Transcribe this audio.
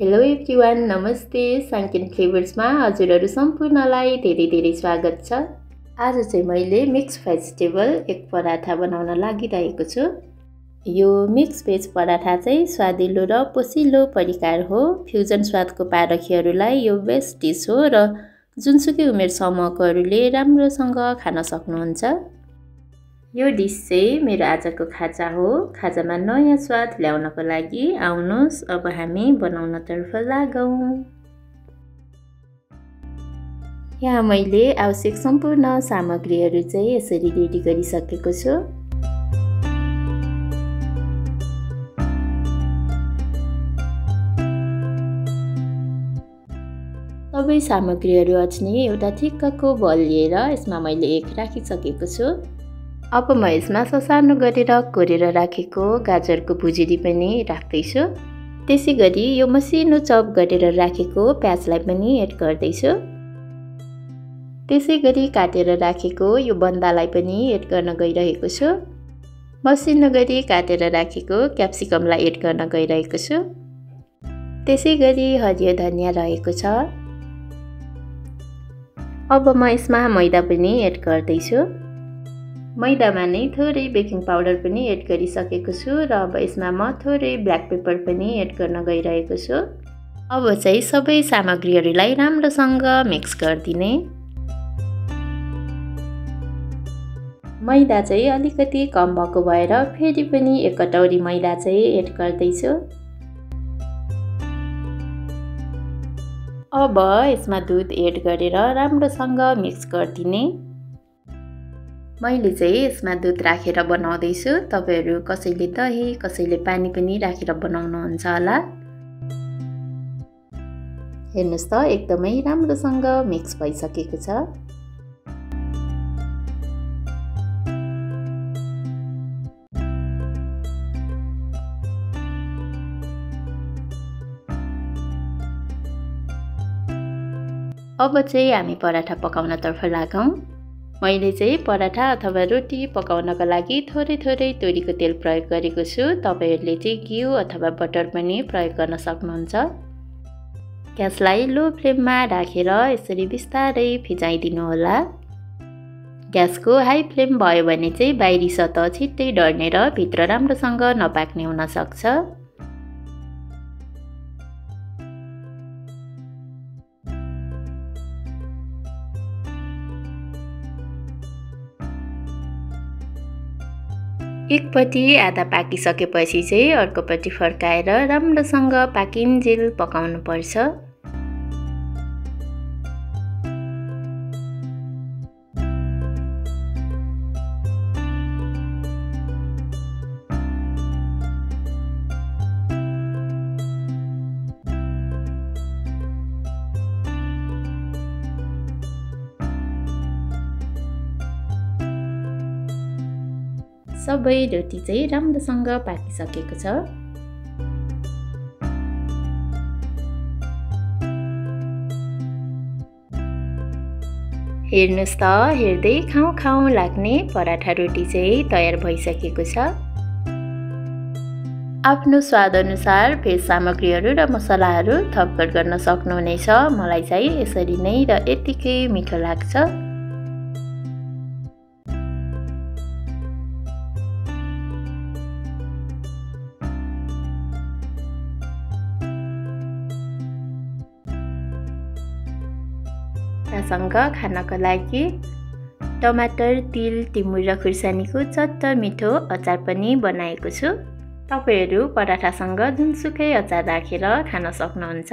Hello everyone, नमस्ते। साङ्केन फ्लेभर्समा हजुरहरू सम्पूर्णलाई धेरै धेरै स्वागत छ। आज चाहिँ मैले मिक्स भेजिटेबल एक पराठा बनाउन लागिरहेको छु। यो मिक्स भेज पराठा चाहिँ स्वादिलो र पोसिलो परिकार हो। फ्युजन स्वादको पारखीहरूलाई यो बेस्ट डिस हो र जुनसुकै उमेर समूहकोहरूले राम्रोसँग खान सक्नुहुन्छ। यो डिस चाहिँ मेरो आजको खाजा हो। खाजामा नयाँ स्वाद ल्याउनको लागि आउनुहोस् अब हामी बनाउनतर्फ लागौँ। यहाँ मैले आवश्यक सम्पूर्ण सामग्रीहरू चाहिँ यसरी रेडी गरिसकेको छु। सबै सामग्रीहरू अझै एउटा ठिक्कको बल लिएर यसमा मैले एक राखिसकेको छु। अब म यसमा ससानो गरेर कोरेर राखेको गाजरको भुजेली पनि राख्दैछु। त्यसै गरी यो मसिनो चप गरेर राखेको प्याजलाई पनि एड गर्दैछु। त्यसै गरी काटेर राखेको यो बन्दालाई पनि एड गर्न गइरहेको छु। मसिनो गरी काटेर राखेको क्याप्सिकमलाई एड गर्न गइरहेको छु। त्यसै गरी हरियो धनिया रहेको छ। अब म यसमा मैदा पनि एड गर्दैछु। मैदामा नै थोरै बेकिङ पाउडर पनि एड गरिसकेको छु र अब यसमा म थोरै ब्ल्याक पेपर पनि एड गर्न गइरहेको छु। अब चाहिँ सबै सामग्रीहरूलाई राम्रोसँग मिक्स गरिदिने। मैदा चाहिँ अलिकति कम भएको भएर फेरि पनि एक कटौरी मैदा चाहिँ एड गर्दैछु। अब यसमा दुध एड गरेर राम्रोसँग मिक्स गरिदिने। मैले चाहिँ यसमा दुध राखेर बनाउँदैछु। तपाईहरू कसैले दही कसैले पानी पनि राखेर बनाउनुहुन्छ होला। हेर्नुहोस् त एकदमै राम्रोसँग मिक्स भइसकेको छ। अब चाहिँ हामी पराठा पकाउनतर्फ लागौँ। मैले चाहिँ पराठा अथवा रोटी पकाउनको लागि थोरै थोरै तोरीको तेल प्रयोग गरेको छु। तपाईहरूले चाहिँ घिउ अथवा बटर पनि प्रयोग गर्न सक्नुहुन्छ। ग्यासलाई लो फ्लेममा राखेर यसरी बिस्तारै फिजाइदिनु होला। ग्यासको हाई फ्लेम भयो भने चाहिँ बाहिरी सतह छिट्टै डढ्ने र भित्र राम्रोसँग नपाक्ने हुन सक्छ। एकपट्टि आधा पाकिसकेपछि चाहिँ अर्कोपट्टि फर्काएर राम्रोसँग पाकिन्जेल पकाउनु पर्छ। सबै रोटी चाहिँ राम्रोसँग पाकिसकेको छ। हेर्नुहोस् त हेर्दै खाउँ खाउँ लाग्ने पराठा रोटी चाहिँ तयार भइसकेको छ। आफ्नो स्वाद अनुसार भेज सामग्रीहरू र मसलाहरू थपघट गर्न सक्नुहुनेछ। मलाई चाहिँ यसरी नै र यतिकै मिठो लाग्छ। सँग खानको लागि टमाटर, तिल, टिमुर र खुर्सानीको चट्ट मिठो अचार पनि बनाएको छु। तपाईहरू पराठासँग जुनसुकै अचार राखेर खान सक्नुहुन्छ।